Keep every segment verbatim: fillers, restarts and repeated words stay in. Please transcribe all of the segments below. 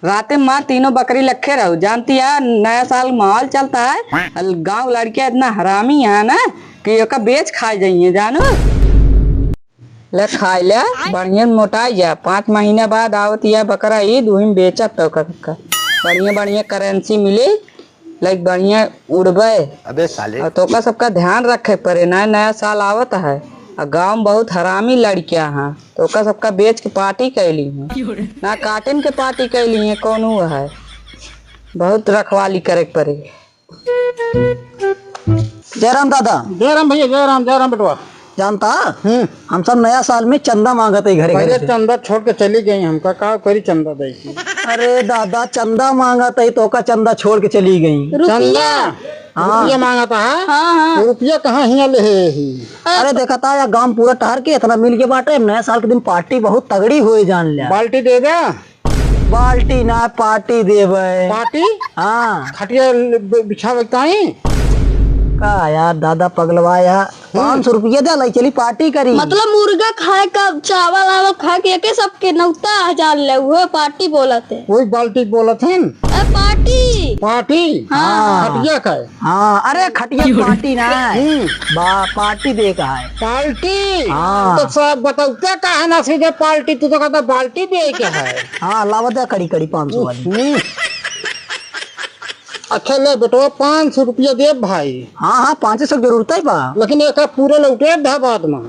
राते मा तीनों बकरी लखे रहू। जानती है, नया साल माहौल चलता है। गाँव लड़कियाँ इतना हरामी है ना कि ओका बेच खाए जाइए, जानू। ले खाए ले, बढ़िया मोटाई जा। पाँच महीना बाद आवत या बकरा ईद, उही में बेचब तो ओका सबका। बढ़िया बढ़िया करेंसी मिली, लाइक बढ़िया उड़बे। अबे साले। और तोका सबका ध्यान रखे पड़े, नया नया साल आवत है। और गाँव में बहुत हरामी लड़कियाँ हैं, तोका सबका बेच के पार्टी कैली हैं, ना काटिन के पार्टी कैली हैं, कौन हुआ है, बहुत रखवाली करे के पड़े। जयराम दादा। जयराम भैया, जयराम, जयराम बेटवा। जानता, हम्म। हम सब नया साल में चंदा मांगत है घरे पहले घरे से। चंदा छोड़ के चली गई, हमका का करी चंदा दे के? अरे दादा, चंदा मांगत है, तोका चंदा छोड़ के चली गई। रुपया। चंदा? हाँ। रुपया मांगत है? हाँ, हाँ। रुपया कहाँ हियाँ ले है ही? अरे देखा था, या गांव पूरा टहर के इतना मिल के बाटे, नया साल के दिन पार्टी बहुत तगड़ी होए जान लिया। बाल्टी दे दे। बाल्टी ना, पार्टी देबे। पार्टी? हाँ। खटिया ल-, ब-, बिछावे के ताई? का यार, दादा पगलवा यार, हम्म। पाँच सौ रुपया दे, लाई चली पार्टी करी। मतलब मुर्गा खाए का, चावल आवल खा के एके सबके नौता हजार ले, उहे पार्टी बोलत है। वही बाल्टी बोलत है। ए, पार्टी। पार्टी? हाँ। खटिया का है? हाँ, अरे खटिया पार्टी ना है। हम्म। बा-, पार्टी दे का है। पार्टी? हाँ। तो सब बताओ, क्या कहा ना सीधे पार्टी, तू तो कहता बाल्टी दे के है। हाँ, लावा दे कड़ी कड़ी पाँच सौ वाली। हम्म। अच्छा ले बेटवा, पाँच सौ रुपया दे भाई। हाँ, हाँ, पाँच सौ जरूरत है बा। लेकिन एक पूरे लौटे धा बाद में।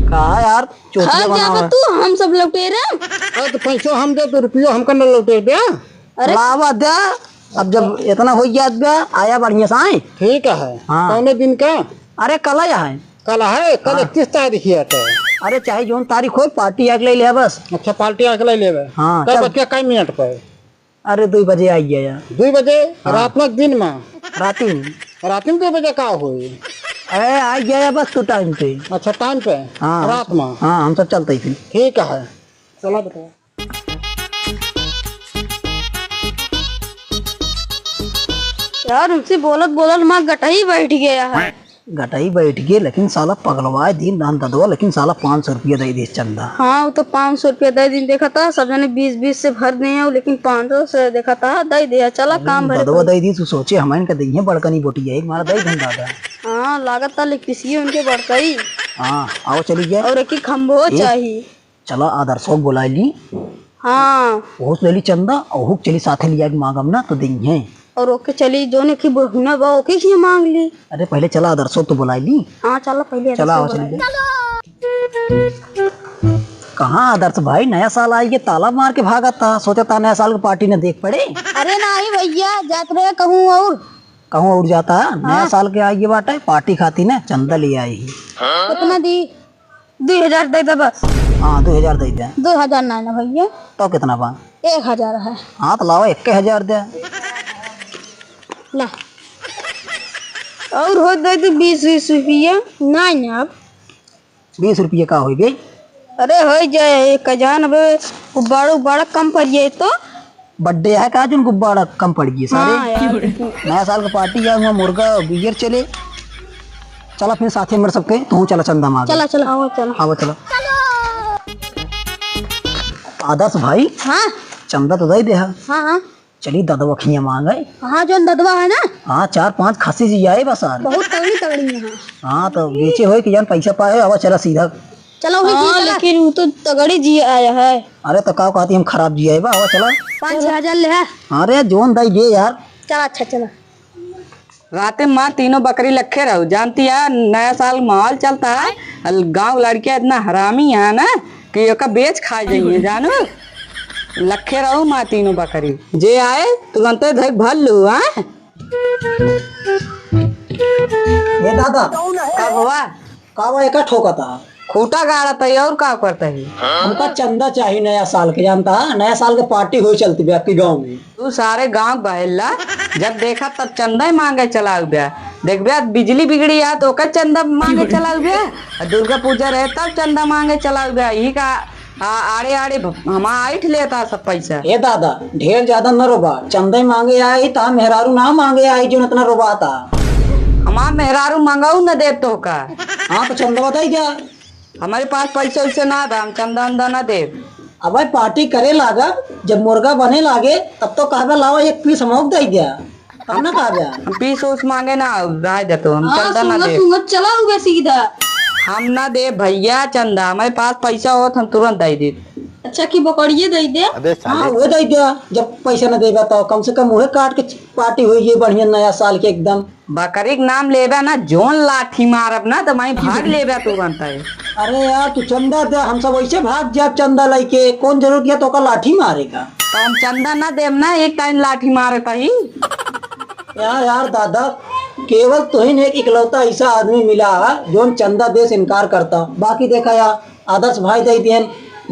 का यार, चोटिया हाँ, बनावा। जाबा तू, हम सब लौटे रे। अरे तो पैसो हम दे, तो रुपयो हमका न लौटे दे। अरे। लावा दे, अब जब इतना हो गया बा, आया बढ़िया से आए। ठीक है। हाँ। कौने दिन का? अरे कल आया है। कल है, कल हाँ। इकतीस तारीख ही है तो। अरे चाहे जोन तारीख हो, पार्टी आके ले ले बस। अच्छा, पार्टी आके ले लेबे। हाँ, कब चल। बच्चा कई मिनट पर? अरे, दुई बजे आई गया यार। दुई बजे? हाँ। रात में, दिन में? राती में। राती में दुई बजे का होई? अरे, आई गया यार, बस तू टाइम पे। अच्छा, टाइम पे? हाँ। रात में? हाँ, हम सब चलते ही फिर। ठीक है, चला बेटा। यार, उनसे बोलत बोलत माँ गटही बैठ गया है। गटई बैठ गए, लेकिन साला पगलवाए दिन दान ददवा, लेकिन साला पाँच सौ रुपया दे दे चंदा। हाँ, वो तो पाँच सौ रुपया दे दिन देखा था, सब जने बीस बीस से भर दे हैं, लेकिन पाँच सौ से देखा था, दे दे, चला काम भरे ददवा पर। दे दी, तू सोचे हम इनका दइहे बड़कनी बोटिया, एक मारा दे दिन दादा। हाँ, लागत था, लेकिन किसी उनके बड़कई। हाँ, आओ चली गए। और एक ही खंभो ए, चाहिए। चला आदर्शो के बोलाइ ली। हाँ। ओहू से ले ली चंदा, ओहू के चली साथे लिया के मांगब ना तो देइहैं। और ओके चली, जोने की बहिना बा, ओके ही मांग ली। अरे पहले चला आदर्शो तो बोलाइ ली। हाँ, चला पहले चला, आदर्शो आओ, बोलाइ चली ली। कहाँ आदर्श भाई, नया साल आई के ताला मार के भागत था, सोचा था नया साल के पार्टी न देख पड़े। अरे नाही भैया, जात रहे कहूँ और। कहूँ और जाता है? नया हाँ। साल के आई के बाटे, पार्टी खाती ना चंदा ले आई ही। कितना दी? दुई हजार दे दे बस। हाँ, दुई हजार दे दे। दुई हजार ना ना भैया। तो कितना बा? एक हजार है। हाँ, तो लावा, एक हजार दे। ला। और हो दे दे बीस, बीस रुपया। ना ना अब। बीस रुपया का होई बे? अरे, होई जाए, एक हजार बे, वो बड़ा, बड़ा कम पड़ जाए तो। बर्थडे है का, जोन गुब्बारा कम पड़ गई सारे? हाँ यार। नया साल का पार्टी है, वहाँ मुर्गा बियर चले। चला फिर साथे मेरे सबके, तू चला चंदा मांगे। चला, चला, आओ, चला। आओ, चला। आदर्श भाई, हाँ। चंदा तो दे दे हा। हाँ, हाँ। चली ददवा खिया मांगे। हाँ, जोन ददवा है ना? हाँ, चार पांच खस्सी जी आए बस सारे। बहुत तगड़ी, तगड़ी है। हाँ, तो बेचे होए कि जान पैसा पाए, आवा चला सीधा। चलो, वही हाँ, चला। लेकिन वो तो तगड़ी जी आया है। अरे, तो का कहती हम खराब जी आए बा, आवा चला। पाँच छह हजार ले है। अरे, जोन दाई दे यार। चला, अच्छा, चला। राते माँ तीनों बकरी लखे रहू, जानती है, नया साल माहौल चलता है। गाँव लड़कियाँ इतना हरामी है ना कि ओका बेच खाए जाइए, जानू। लखे रहू माँ तीनों बकरी, जे आए तुरंते धर भर लू, हाँ? ए दादा। का हुआ? का बा, एका ठोकता? खूटा गाड़त है, और का करत है? हमका चंदा चाही नया साल के, जानता है? नया साल के पार्टी होई चलती बे आपके गाँव में। तू सारे गाँव बहेला, जब देखा तब चंदा ही मांगे चलाऊ बे। देख बे, बिजली बिगड़ी है तो ओकर चंदा मांगे चलाऊ बे। दुर्गा पूजा रहे तब चंदा मांगे चलाऊ बे। यही का आ, आड़े आड़े भ-, हमा आइठ लेता सब पैसा। ए दादा, ढेर ज्यादा न रोबा, चंदे मांगे आई ता मेहरारू ना मांगे आई, जोन इतना रोबाता। हमार मेहरारू मांगऊ न देब तोहका। हाँ, तो चंदवा दे द्या। हमारे पास पैसा वैसा ना बा, हम चंदा उंदा ना देब। अबे पार्टी करे लागब, जब मुर्गा बने लागे, तब तो कहबे, "लावा एक पीस हमहू के दे द्या।" तब ना कहबे। हम पीस उस मांगे ना, रह दे तो, हम हाँ, चंदा ना सूंघत दे। सूंघत चला हुए सीधा। हम ना दे भैया चंदा, हमारे पास पैसा होत हम तुरंत दे दे। अच्छा कि बकरिए दे दे। अबे साले। हाँ, वो दे दे, जब पैसा ना देबा तो कम से कम वही काट के पार्टी होई ये बढ़िया नया साल के एकदम। बकरी के नाम लेबे ना, जोन लाठी मारब ना, तो मैं भाग लेबे तुरंत है। अरे यार, तू चंदा दे, हम सब वैसे भाग जाब चंदा लेके, कौन जरूरत है तोका लाठी मारे का? तो हम चंदा ना देब ना, एक टाइम लाठी मारे तही। यार, यार दादा, केवल तुहिन एक इकलौता ऐसा आदमी मिला है, जोन चंदा दे से इनकार करता। बाकी देखा यार, आदर्श भाई दे दिहन,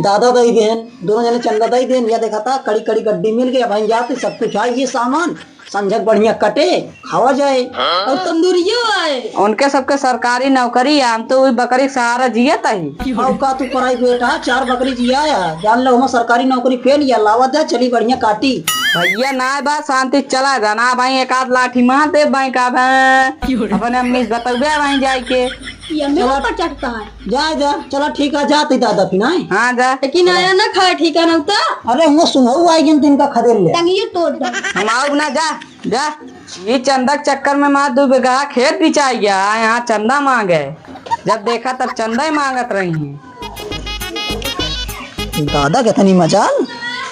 दादा दे दिहन, दोनों जने चंदा दे दिहन, या देखा था, कड़ी कड़ी गड्डी मिल गई, अब हम जाते, सब कुछ है, ये सामान, संझक बढ़िया कटे, खावा जाए। और तंदूरियो आए। उनके सबके सरकारी नौकरी है, हम तो वही बकरी के सहारा जियत ही। और का तू प्राइवेट है, चार बकरी जिया है, जान लो हम सरकारी नौकरी फेल या लावा दे, चली बढ़िया काटी। भैया ना बा शांति चला जाना भाई, एक आध लाठी मार दे भाई का भाई। अपने अम्मी से बतौबे भाई जाए के। ये अम्मी चला। ऊपर चढ़ता है। जा, जा, चला ठीक है, जा ती दादा फिर, आए। हाँ, जा। लेकिन आया ना खाए, ठीक है ना उता? अरे, हुआ सुनहु आई गन तिनका खदेड़ ले। टंगिए तोड़ दे। हम आउब ना, जा, जा। ये चंदा के चक्कर में मार दो बीघा खेत बिचाई गया, यहाँ चंदा मांगे। जब देखा तब चंदा ही मांगत रही हैं। दादा कितनी मजाल,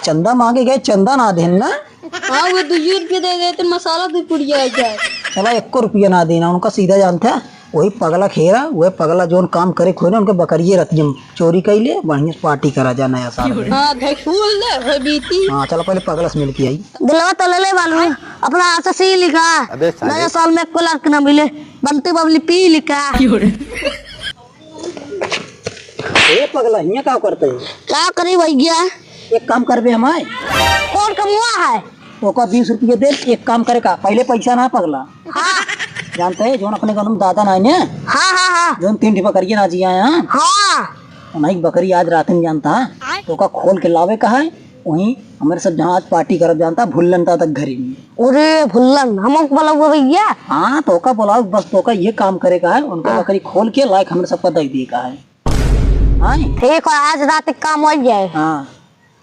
चंदा मांगे गए, चंदा ना देन ना। हाँ, वो दुइयो रुपया दे देते, मसाला दो पुड़िया आ जाए। चला, एको रुपया ना देना उनका, सीधा जानते हैं, वही पगला खेरा, वही पगला जोन काम करे खोए ना, उनके बकरिए रतियम चोरी कई ले, बढ़िया से पार्टी करा जा नया साल में। हाँ, धई फूल दे, हो बीती। हाँ, चला पहले पगला से मिल के आई। दिलवा तो ले ले बालू, अपना हाथ से सी लिखा। अबे साले। नया साल में एको लाख ना मिले, बनती बबली पी लिखा। ए पगला, हियां का करते है? का करी भैया? एक काम करबे हमारे। कौन कमुआ है? तोका बीस रुपये दे, एक काम करे का, पहले पैसा ना पगला। हाँ। जानते है, जोन अपने गाँव में दादा ना है ने? हाँ, हाँ, हाँ। जोन तीन ठे बकरिया ना जिया है, हाँ? हाँ। उन्हीं बकरी आज रात में जानता है, तोका खोल के लावे का है, वहीं हमारे सब जहाँ आज पार्टी करब जानता, भुल्लन ता तक घरे में। अरे भुल्लन, हम बोलाऊ भैया। हाँ, तोका बोलाऊ, बस तोका ये काम करे का है, उनका हाँ। बकरी खोल के लायक हमरे सबका दे दिए का है। हाँ? ठीक है, आज रात के काम हो जाए। हाँ,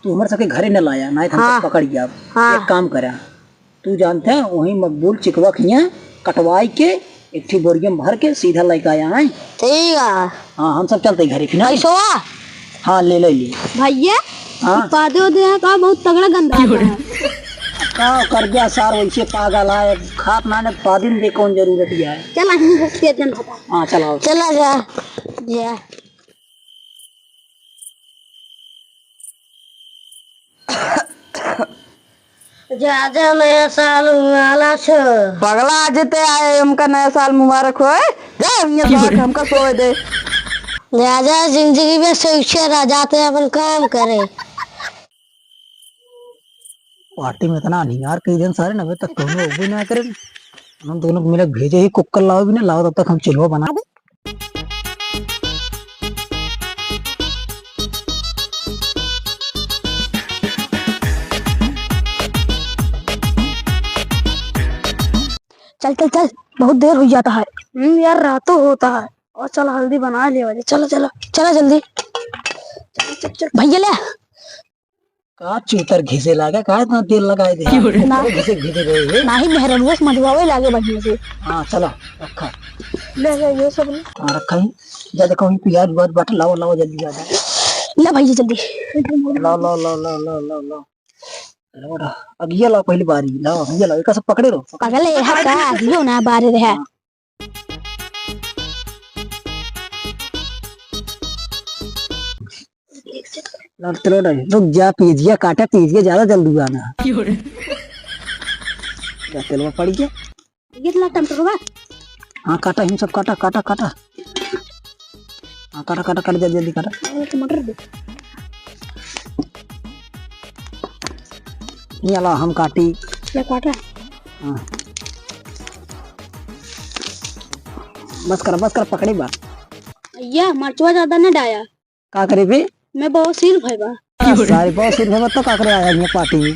तू हमरे सबके घरे न लाया, नहीं तो हम हाँ। सब पकड़ गया। हाँ। एक काम करा, तू जानते हैं, वहीं मकबूल चिकवा खिया कटवाई के एक ठे बोरिया में भर के सीधा लेके आया है। ठीक है। हाँ, हम सब चलते हैं घरे फिर, हाँ? पैसवा? हाँ, ले, ले, ले। भैया, हाँ। ई पादे ओदे है का, बहुत तगड़ा गंदा आता है। का कर गया सार, वैसे पागल है, खात ना ने पादिन दे कौन जरूरत है। चला, हम लोग तेज गंदा था। हाँ, चलाओ। चला जा। जा। जा, जा, नया साल वाला छो। पगला, आज ते आए, हमका नया साल मुबारक होए। जा, हमका साथ हमका सोए दे। जा, जा, जिंदगी में सोचे रह जाते, अपन काम करे। पार्टी में इतना अनियार कई दिन सारे, अबे तक कोनो भी ना करे। हम दोनों को मिले भेजे ही कुकर लाओ भी ना, लाओ तब तक हम चूल्हा बना दे। चल, चल, चल, बहुत देर हो जाता है। हम्म, यार, रातो होता है। और चल, हल्दी बना ले वाले। चलो, चलो, चलो जल्दी। चल, चल, चल। भैया ले। का चूतर घिसे लागे, का इतना तेल लगाए दे? क्यों रे? ना। घिसे, घिसे गए है। नाही, मेहररुआ से मजवावे लागे बढ़िया से। हाँ, चलो, रखा। ले, ले, ये सब ले। हाँ, रखा ही। जा देखो, वही प्याज, व्याज बाटे, लाओ, लाओ, जल्दी आ जाओ। ले भैया, जल्दी। लाओ, लाओ, लाओ। लाओ बेटा, अगिया लाओ, पहले बारी लाओ, अगिया लाओ, एका सब पकड़े रहो। पकड़ ले, यहाँ का अगियो ना बारे रहे। हाँ। लाओ, चलो रे, रुक जा, पीजिया काटा, पीजिया ज्यादा जल्दी आना। क्यों रे? जा, तेलवा पड़ गया। ये ला टमाटरवा। हाँ, काटा, हम सब काटा, काटा, काटा। हाँ, काटा, काटा, काटा, जल्दी, जल्दी काटा। और टमाटर दे। ये ला, हम काटी। ये काटा। हाँ। बस कर, बस कर, पकड़ी बा। भैया, मरचवा ज्यादा ना डाया। का करे बे? मैं बवासीर भइबा। आ, सारे बवासीर भइबा तो का करे आया हियाँ पार्टी में?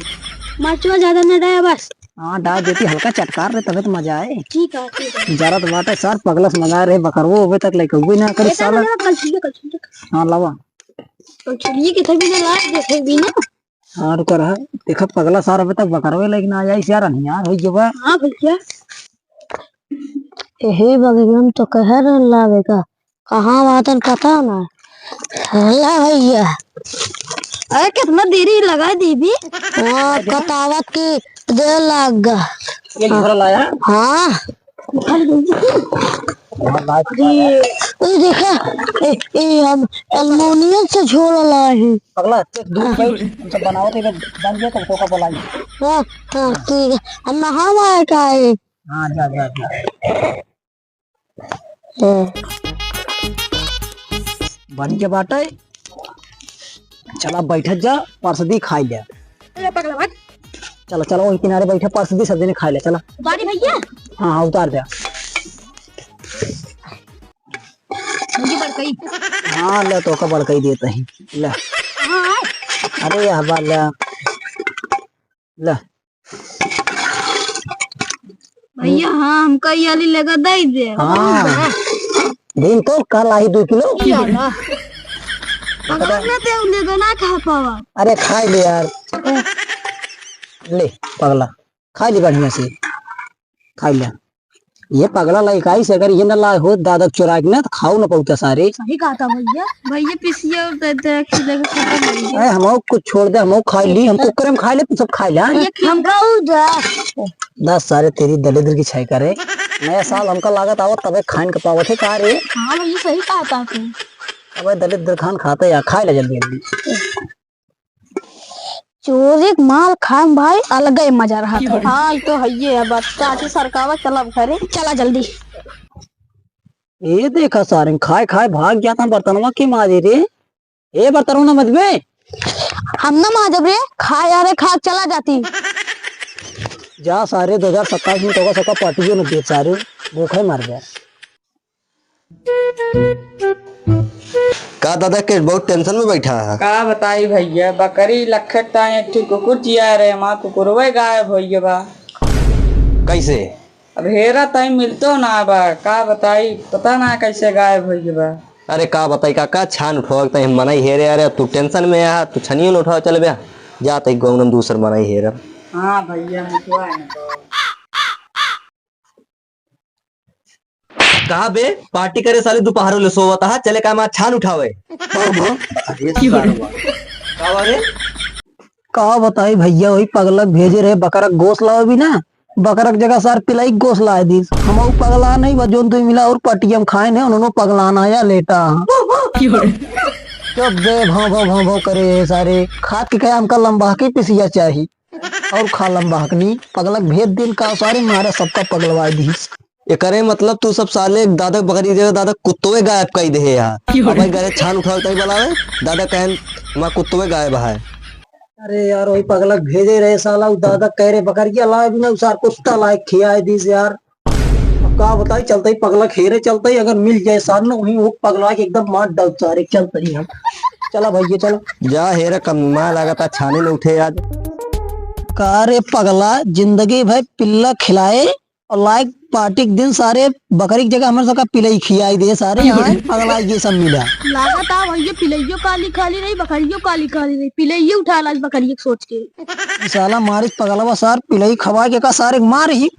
मरचवा ज्यादा ना डाया बस। हाँ, डाल देती हल्का चटकार रे, तबे तो मजा आए। ठीक है, ठीक है। जरा तो बाटे सार पगलस मंगा रहे बकरवो, अबे तक लेके हुए ना करे ऐसा साला। ना, कल ठीक है, कल ठीक है। हाँ, लावा। तो चलिए, किथे भी ना लाए, देखे भी ना। हाँ, रुका रहा। देखा, पगला सार अबे तक बकरवे लेके ना आई, यार, अनियार होइ गवा। हाँ भइया। एही बगलिया में तो कहे रहल लावे का, कहाँ बातन पता ना। ला भइया। अरे, कितना देरी लगाइ देबी। हाँ, कटावत के देर लाग गा। ये घर लाया? हाँ। अरे, ये देखा, ए, ए, हम एल्युमिनियम से झोला लाए हैं। पगला, एक दूर बैठ, हम सब बनावत है, बन गया तो तोका बुलाई। हाँ, हाँ, ठीक है। हम नहावा है का है? हाँ, जा, जा, जा। हाँ। बन के बाटे। चला, बैठत जा, परसदी खाइ ले। अरे पगला, भाग। चला, चला, वही किनारे बैठे, परसदी सब जने खाइ ले, चला। उतारी भइया? हाँ, हाँ, उतार दे। मुझे बड़कई। हाँ, ले, तोका बड़कई देत ही। ले। हाँ। अरे, यह बा, ले। ले। भइया, हाँ, हमका ई वाली लेगा दे दे। हाँ। दिन तो कल आई दो किलो। ई वाला। पगला ना दे, उ लेगा ना खा पावा। अरे, खाइ ले यार। ले, पगला, खाइ ले बढ़िया से। खाइ ले। ये पगला लइकाई से अगर ये न लाए हो दादा चोराइ के ना, तो खाउ न पउता सारे। सही कहा था भइया। भइया, पिसिया और दे दे, खिले के खत्म होइ गया। अरे, हमहू कुछ छोड़ दे, हमहू खाइ ली, हम कुकरे में खाइ ले, तू सब खाइ ले, हाँ? ये हम खाऊ जा। दस सारे तेरी दलिद्र की छाई करे। नया साल हमका लागत आवत तबे खाइन के पावत है का रे? हाँ भइया, सही कहा था तू। अबे दलिद्र खान खाते या, खाइ ले जल्दी जल्दी। चोरी के माल खाए में भाई अलगे मजा रहत है। हाँ, ई तो हइये है बात। चाची सरकावा चलब घरे। चला जल्दी। ए देखा सारे खाए खाए भाग गया था बर्तनवा के मारे रे। ए बर्तनवा ना मजबे। हम ना माजब रे, खाए आ रे खा चला जाती। जा सारे दो हजार सत्ताईस में तोका सबका पार्टियो न दे सारे, भूखे मर गया। का दादा के बहुत tension में बैठा है? का बताई भइया, बकरी लखे ताई एक ठे कुकुर जिया रहे, हमार कुकुरवे गायब होइ गवा। कैसे? अब हेरा ताई मिलतो ना बा, का बताई, पता ना कैसे गायब होइ गवा। अरे का बताई काका, छान उठवा के ताई हम मनई हेरे, अरे तू tension में आ, तू छनियो न उठावा, चल बे, जा ताई गौनम दूसर मनई हेरा। हाँ भइया, उठवा न तो। कहा बे, पार्टी करे साले दोपहरो ले सोवत हा, चले का हमार छान उठावे। हाँ, हाँ। अरे सारवा। का बा रे? का बताई भइया, वही पगलक भेजे रहे बकरक गोस लावे भी ना, बकरक जगह सार पिलाई गोस लाए दीस। हम ऊ पगला नहीं बा, जोन तू मिला और पटियम खाए ने, उन्होंने पगलाना या लेटा। चुप बे, भाव भाव भाव भाव करे सारे। खात के कहे हमका लंबा के पिसिया चाही। और खालम बहकनी, पगलक भेद दिन का सारे मारे सबका पगलवाए दीस। एकरे मतलब तू सब साले दादा बकरी जगह दादा कुत्तवे गायब कई देहे यार। अब भाई घरे छान उठावे तई बलावे, दादा कहन माँ कुत्तवे गायब है। अरे यार, वही पगलक भेजे रहे साला, उ दादा कह रहे बकरिया लाए बिना, उ सार कुत्ता लाए खियाए दीस यार। अब का बताई, चलते ही पगलक हेरे चलते ही, अगर मिल जाए सार न, वहीं वो पगला के एकदम मार डाल सारे, चलते ही हम। चला भैया, चला। जा हेरा, कम माँ लागता छाने न उठे आज। का रे पगला, जिंदगी भर पिल्ला खिलाए और लाइक पार्टी के दिन सारे बकरी के जगह हमरे सबका पिलई खियाई दे सारे, यहाँ पगला ये सब मिला। लागत आ भैया पिलइयो काली खाली रही, बकरियो काली खाली रही, पिलइयो उठा लाज बकरियो के सोच के। ई साला मारिस पगलवा सार, पिलई खवा के का सारे मार ही।